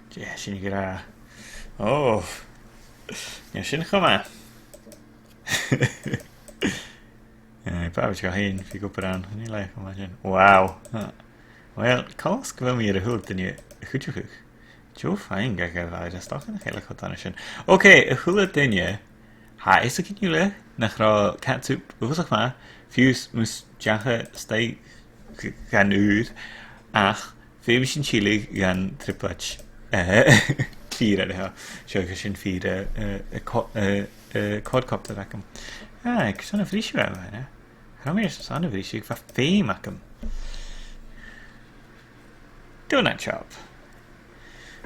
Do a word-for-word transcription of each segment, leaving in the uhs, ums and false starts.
Dè tha sin ag ràdh? Ò. Nì sin cho math. Eh, bha mi a' smaoineachadh gu bheil e gu math, chan eil e cho math sin. Wow. Uill, coltas gu bheil mi air a h-uile duine a chuideachadh. Deagh phuing a ghabh e, is dòcha nach eil e cho dona sin. Ok, a h-uile duine, tha fhios againn uile nach robh catsup uabhasach math, fiù 's mus deach e a-staigh gu, gun ùir, ach feumaidh sinn tilleadh gun trioblaid, eh, fìor, eh, seo, agus sin fìor, eh, eh, eh, co-, eh, eh, quadcopter agam. Ah, agus ann a' bhriseadh a bh' ann, eh? Tha mi airson ann a' bhriseadh, bha feum agam. Donut shop.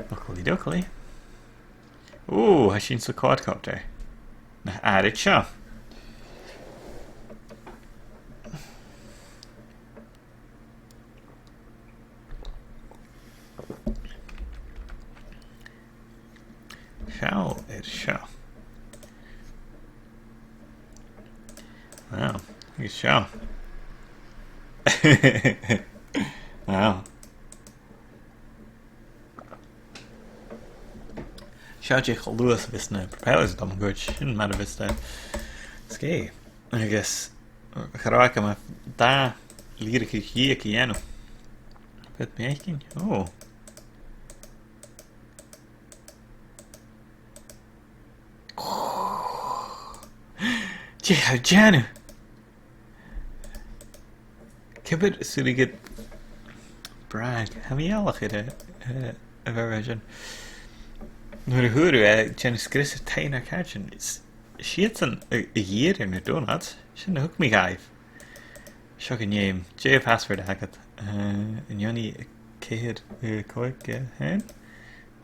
Buckley duckley. Ò, tha sin sa quadcopter. Na àirid seo. Seall air seo. Wow, agus seo. Wow. Seo dè cho luath 's a bhios na propellers a' dol mun cuairt, sin mar a bhios iad sgèith. Agus cha robh agam ach dà lìbhrigeadh dheug a dhèanamh. Bheil mi a' faicinn? Ò. Dè tha thu a' dèanamh? Ciamar a 's urrainn dhut brag? Tha mi eòlach air a, a, a bheil sin. Nuair a fhuair thu e, dèan sgrios air taigh nar càirdean. Is, is iadsan a, a dh'iarr air na donuts. Sin a thug mi dhaibh. Seo gu feum. Dè a' phassport agad? Eh, a h-aon, a ceithir, a còig, a h-aon.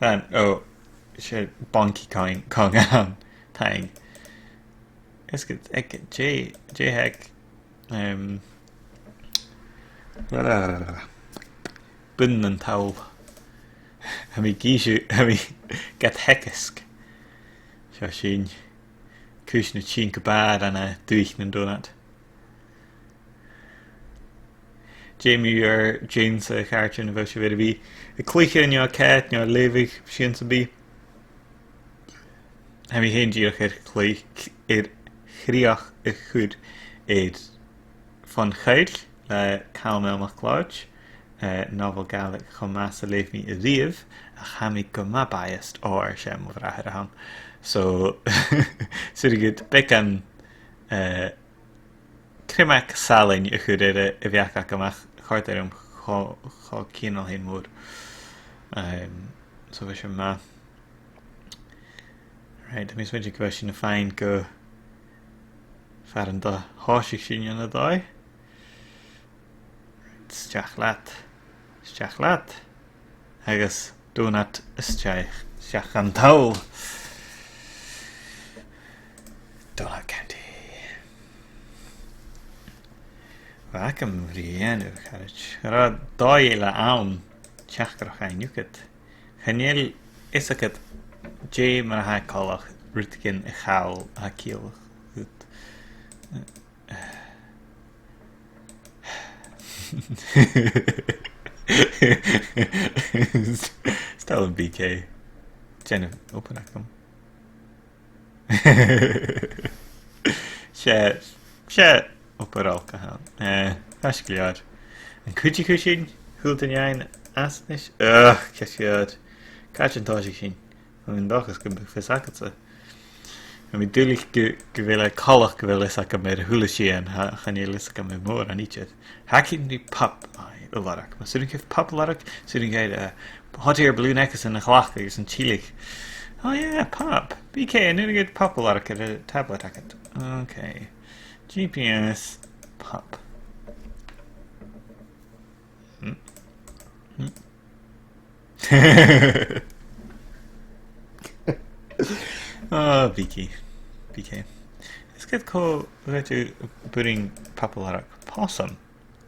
An, ò, 's e Bonky Kong, Kong a th' ann. Taing. Is gu, aig, dè, dè th' aig, em, bun an toll. Tha mi ag innse, tha mi gad theagasg. Seo sinn. Cùis na tìde gu bàrr ann an dùthaich nan donut. Dè mu dheidhinn Jane 's a chàirdean, a bheil sibh air a bhith a' cluiche no a' coimhead no a' leughadh sìon sam bith? Tha mi fhìn dìreach air cluich, air crìoch a chur air Fon Choill le Calum L MacLeòid, eh, nobhail Gàidhlig cho math 's a leugh mi a-riamh, ach tha mi gu math biased, ò, air sin, mo bhràthair a th' ann. So, 's urrainn dhut beagan, eh, criomag salainn a chur air a, a' bheachd agam, ach chòrd e rium cho, cho cianail fhèin mòr. Em, so bha sin math. Right, tha mi a' smaointinn gu bheil sinn a' faighinn gu far an do thòisich sinn an-dè. Right, a-steach leat. A-steach leat. Agus donut a-steach, a-steach dhan toll. Donut County. Bha agam ri dhèanamh, a charaid. Cha robh dòigh eile ann teachdaireachd fhaighinn thugad. Chan eil fhios agad dè mar a tha e coltach rudeigin a chall a tha ciallach dhut. Is toil leam B K. Dèanamh obair agam. 'S e, 's e obair olc a th' ann. Eh, ceart gu leòr. An cuidich thu sinn? A h-uile duine fhaighinn às a-nis? Ugh, ceart gu leòr. Càit an tòisich sinn? Tha mi an dòchas gum bi fios agadsa. Tha mi duilich gu, gu bheil e coltach gu bheil fios agam air a h-uile sìon, ach chan eil fios agam air mòran idir. Tha againn ri pop a lorg. Mas urrainn dhuibh pop a lorg, 's urrainn dhuibh, eh, hot air balloon aicese a chleachdadh agus an tilleadh. Oh yeah, pop. B K, an urrainn dhut pop a lorg air a' tablet agad? Okay. G P S, pop. Hmm. Hmm. Ah, B K. B K. Is ged cho gheibh thu buireadh pop a lorg. Possum.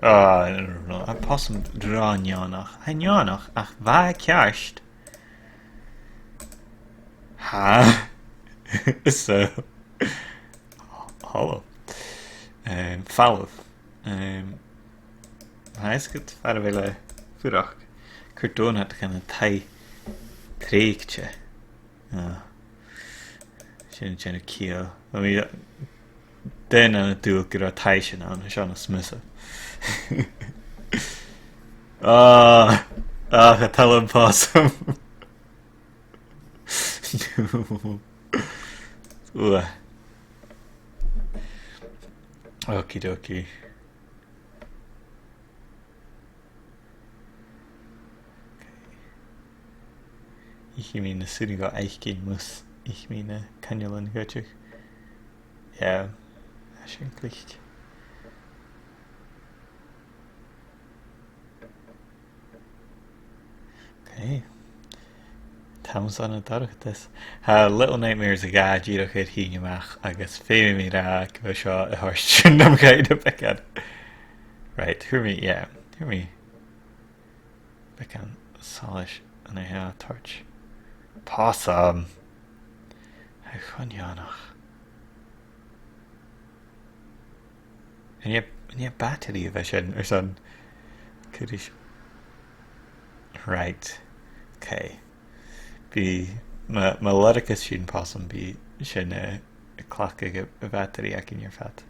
Ah, no, no, no. Tha possum ro neònach. Tha e neònach, ach bha e ceart. Tha. So. Halò. Um, falbh. Um, tha fhios agad far a bheil e a' fuireach. Cuir donut dhan an taigh. Trèigte. Ah. Sin, sin a' chiall. I mean, duine an dùil gun robh taibhsean ann, Seán Ó Smios. Ah, ah, a' toirt am possum. Ua. Okie dokie. Ithidh mi na sùilean gu aithghin mus ith mi na coinnlean cuideachd. Yeah, tha sin glic. Okay. Tha mi airson an dorchadas. Tha Little Nightmares a dhà dìreach air tighinn a-mach agus feumaidh mi ràdh gu bheil seo a' toirt sìon nam chuimhne beagan. Right, fhuair mi, yeah, fhuair mi beagan solais an-dè, tha e a' toirt possum. Tha e cho neònach. An e, an e battery a bha sin airson? Cuiridh. Right. Okay. Bidh, ma, ma lorgas sinn possum, bidh sin, eh, a' cleachdadh a' bhattery againn air fad.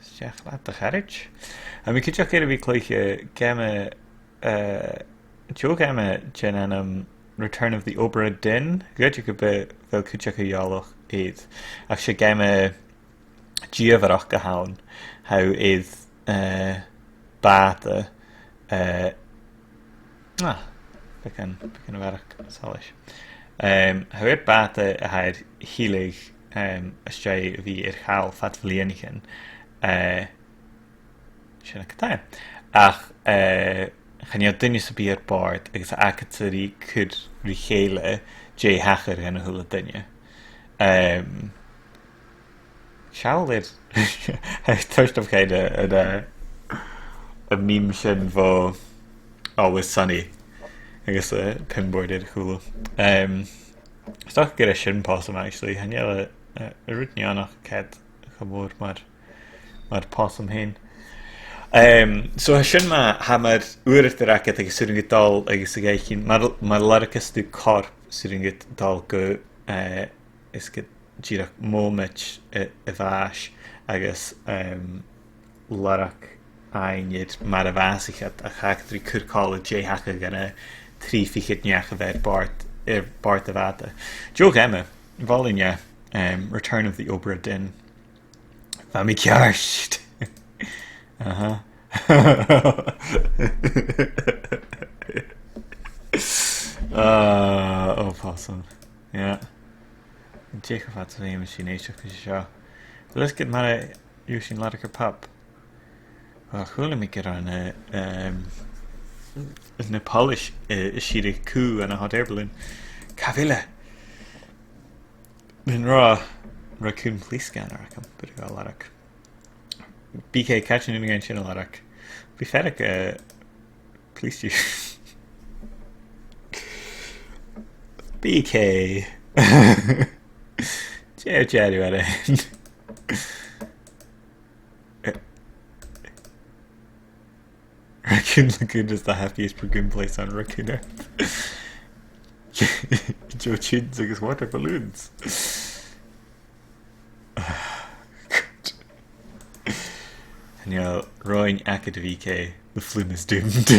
Seach leat, a charaid. Tha mi cuideachd air a bhith a' cluich, eh, geama, eh, deagh gheama den ainm Return of the Obra Dinn. Dh'fhaodte gum bi, bheil cuideigin eòlach air. Ach 's e geama dìomhaireachd a th' ann. Tha thu air, eh, bàta, eh, ah, beagan, beagan a bharrachd solais. Em, tha thu air bàta a tha air a thilleadh, em, às dèidh a bhith air chall fad bhliadhnaichean. Eh, Sin agad e. Ach, eh, chan eil duine sam bith air bòrd agus tha agadsa ri cur ri chèile dè thachair dhan a h-uile duine. Em, seall air, tha e a' toirt dhomh kind of an, eh, an meme sin bho Always Sunny agus, eh, pin board air a chùlaibh. Em, 's dòcha gur e sin possum, actually. Chan eil e, eh, rud neònach cho, cho mòr mar mar possum fhèin. Em, so tha sin math, tha mar uaireadair agad agus 's urrainn dhut dol agus a dh'fhaicinn, mar, mar a lorgas tu corp, 's urrainn dhut dol gu, eh, is gu dìreach mòmaid a, a bhàis agus, em, lorg fhaighinn air mar a bhàsaich iad, ach tha agad ri cur còmhla dè thachair dhan a' thrì fichead neach a bha air bòrd, air bòrd a' bhàta. Deagh gheama, mholainn e, em, Return of the Obra Dinn. Bha mi ceart. Aha. Ah, oh, possum. Yeah. Dè cho fad 's a bha mi sin èisteachd ris an seo. Let's get mar a dh'fheuch sinn lorg air pop. Well, chuala mi gur ann, eh, em, na poilis, eh, a' sireadh cù ann an hot air balloon. Càit a bheil e? Bha an rud, rud cùm police scanner agam, bidh e a' lorg. B K, càit an urrainn dhuinn sin a lorg? Bidh fear aig, eh, police chief. B K. Dè, dè, dè, dè. Raccoon Lagoon is the happiest Raccoon place on Raccoon Earth. Joe Chins agus water balloons. Chan eil roghainn agad, a B K, the flume is doomed.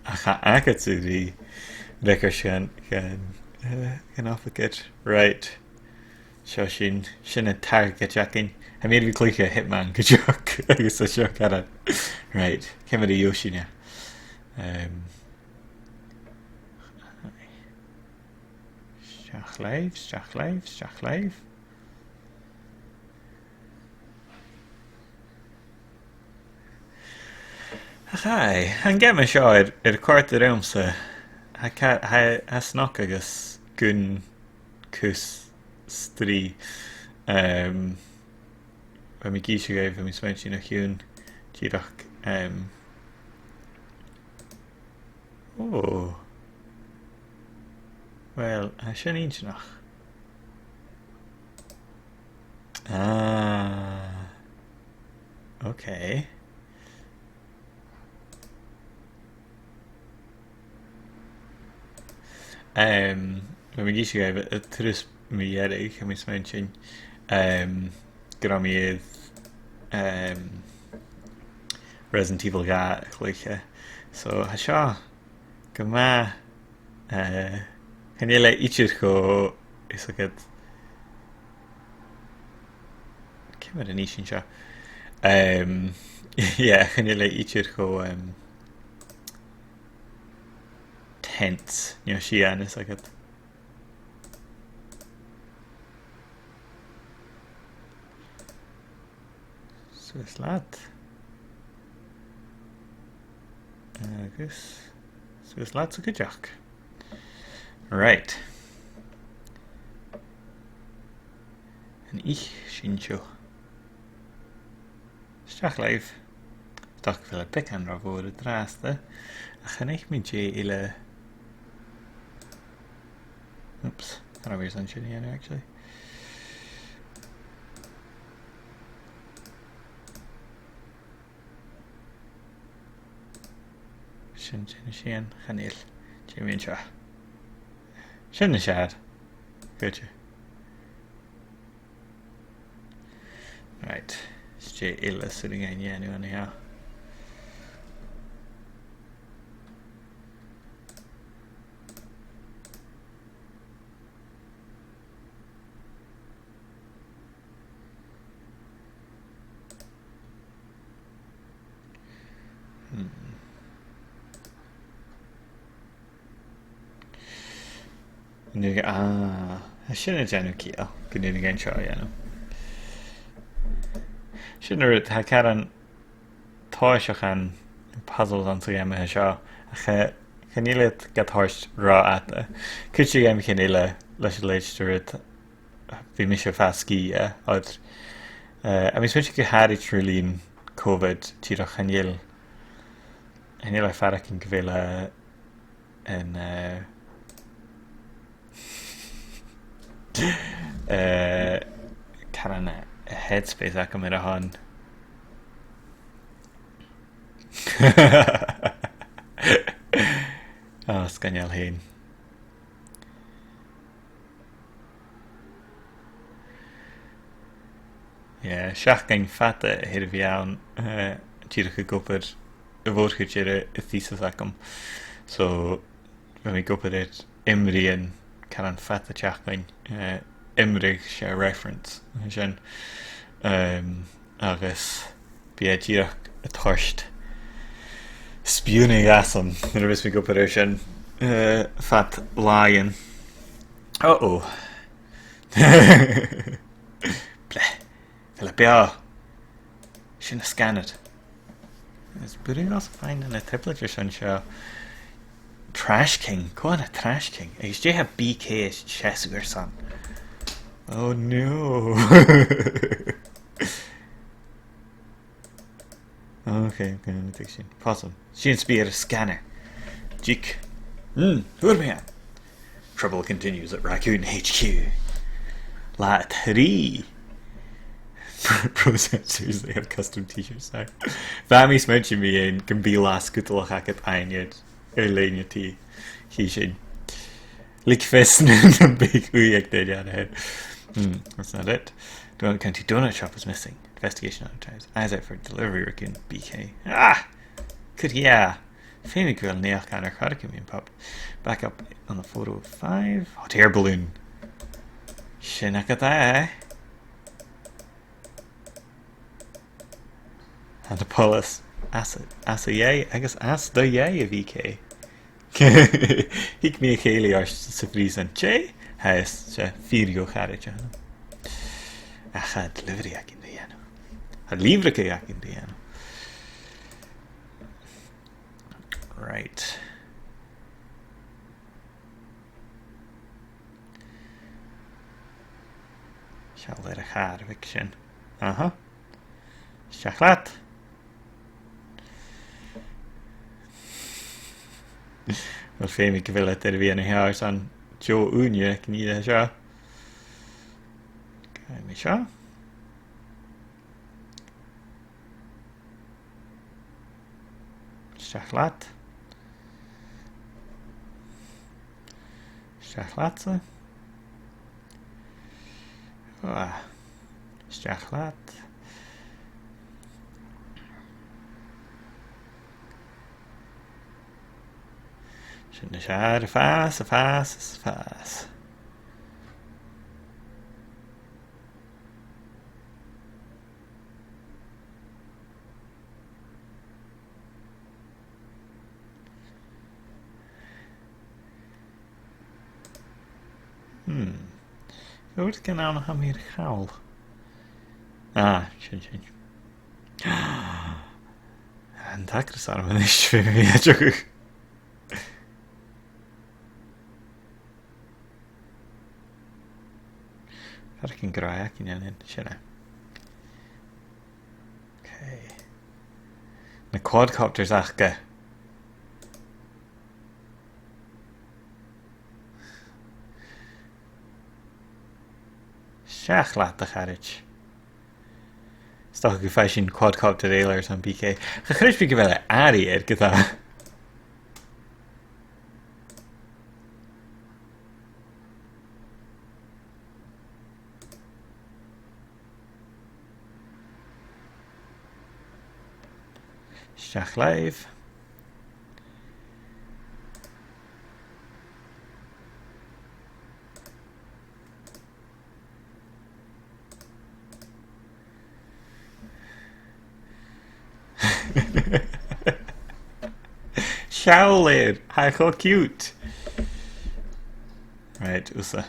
Ach tha agadsa ri fhreagairt dhan, dhan, eh, dhan oifigear. Right. Seo sinn, sin an target againn. Tha mi air a bhith a' cluich Hitman cuideachd, agus tha seo ceart. Right, ciamar a gheibh sinn e? Em, a-steach leibh, a-steach leibh, a-steach leibh. Ach aye, an geama seo air, air còrdadh riumsa. Tha ca-, tha, tha snog agus gun cus strì. Em, bha mi ag innse dhuibh, bha mi a' smaointinn o chionn dìreach, em, oh. Well, tha sin inntinneach. Ah. Okay. Em, bha mi ag innse dhuibh, eh, turas mu dheireadh, tha mi a' smaointinn, em, gun robh mi air, em, Resident Evil dhà a chluiche. So, tha seo gu math, eh, chan eil e idir cho, is agad, ciamar a nì sinn seo? Em, yeah, chan eil e idir cho, em, tense, no sìon, is agad. Suas leat. Agus suas leat sa chuideachd. Right. An ith sinn seo? Steach leibh. Dòcha gu bheil am beagan ro mhòr an-dràsta. Ach chan fhaic mi dè eile. Oops. Tha e airson sin a dhèanamh, actually. Sin, sin, sin, chan eil. Dè mu dheidhinn seo? Sin as fheàrr. Goidé. Right. Is dè eile as urrainn dhuinn a dhèanamh an seo? Hmm. Nì, ah, sin a' dèanamh ciall, gun urrainn dhuinn seo a dhèanamh. Sin an rud, tha caran tòiseachadh puzzles anns a' gheama seo, ach, eh, chan eil iad gad thoirt ro fhada. Cuid de gheamaichean eile leis a leithid de rud, bidh mise a' fàs sgìth, eh, oir, eh, tha mi a' smaointinn gu h-àraid ri linn Covid, dìreach chan eil, chan eil e a' faireachdainn gu bheil, eh, an, eh, eh, caran, eh, headspace agam air a shon. Ah, sgoinneil fhèin. Yeah, seachdain fada a th' air a bhith ann, eh, dìreach ag obair a' mhòr-chuid air a, a' thesis agam. So, bha mi ag obair air iomraidhean caran fad na seachdain, eh, iomradh, 's e reference a tha sin. Em, agus bidh e dìreach a' toirt spionnadh asam nuair a bhios mi ag obair air sin, eh, fad làithean. Uh-oh. Bleh. Bheil e beò? Sin an scanner. Is b' urrainn dhomhsa faighinn na triplets airson seo. Trash King. Cò tha na Trash King? Agus dè tha B K a' seasamh airson? Oh no. Okay, okay, let me take sin. Possum. Sin spior scanner. Dick. Hmm, fhuair mi e. Trouble continues at Raccoon H Q. Latha a trì. Pro Sensors, they have custom t-shirts now. Bha mi a' smaointinn mu dheidhinn gum bi latha sgudalach agad fhaighinn air lèine-t. Chì sinn. Leig fios nam biodh ùidh aig duine ann a shin. Hmm, that's not it. Donut County Donut Shop is missing. Investigation on times. Eyes out for delivery raccoon B K. Ah! Cuir dheth. Feumaidh gu bheil naidheachd ann air choreigin, am pup. Back up on the four oh five. Hot air balloon. Sin agad e. Tha na poileas às, às a dhèidh agus às do dhèidh, a B K. Thig mi a chèilidh ort sa phrìosan. Dè? Tha fhios, 's e fìor dheagh charaid a th' ann. Ach tha delivery againn ri dhèanamh. Tha lìbhrigeadh againn ri dhèanamh. Right. Seall air a' chàr bheag sin. Aha. Seach leat. Uill, feumaidh gu bheil iad air a bhith an seo airson deagh ùine aig an ìre seo. Gabhaidh mi seo. Seach leat. A-steach leatsa. Ah. A-steach leat. Sin na sear, a' fàs, a' fàs, a' fàs. Hmm. Rudeigin ann a tha mi air chall. Ah, sin, sin. An t-acras orm a-nis, feumaidh mi a dhol. Feumaidh mi a dhol a dh'fhaicinn an sin e. Okay. Na quadcopters aca. Seach leat, a charaid. 'S dòcha gum faigh sinn quadcopter eile airson B K. Cha chreid mi gu bheil e airidh air, ge-tà. Seach leibh. Seall air, tha e cho cute. Right, thusa.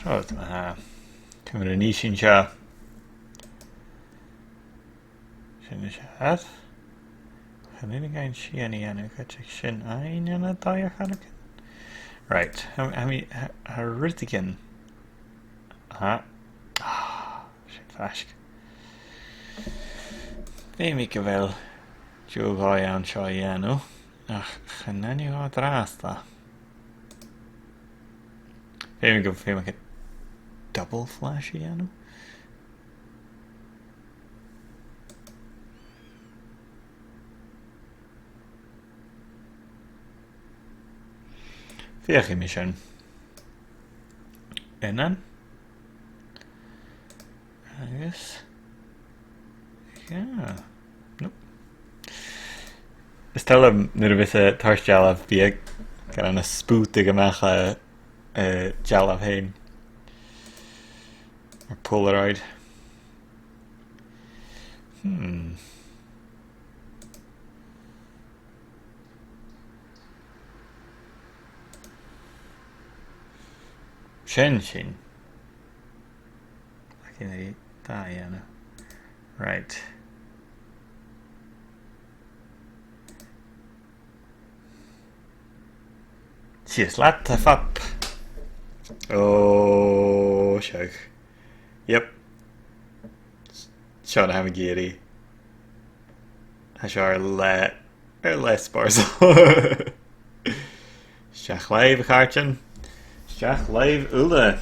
Right, uh, timcheall an-seo. Sin e. Chan eil mi a' dol a dhèanamh sin, a' dèanamh sin fhaighinn ann an dòigh a chanachan. Right, tha, tha mi, tha, tha rudeigin. Aha. Ah, sin faisg. Feumaidh gu bheil deagh dhòigh ann seo a dhèanamh, ach chan eil e gu math an-dràsta. Feumaidh gu, feumaidh gu double flash a dhèanamh. Feuchaidh mi sin. Aon. Agus, yeah. Nope. Is toil leam nuair a bhios e a' toirt dealbh, bidh e ag ràdh, a' spùtadh a-mach a, a dealbh fhèin. Air Polaroid. Hmm. Sin sin. Ach chan eil e, tha e ann. Right. Sìos leat, a phop. Ò, seadh. Yep. Seo na tha mi ag iarraidh. Tha seo air leth, air leth spòrsail. Seach leibh, a chàirdean. Seach leibh uile.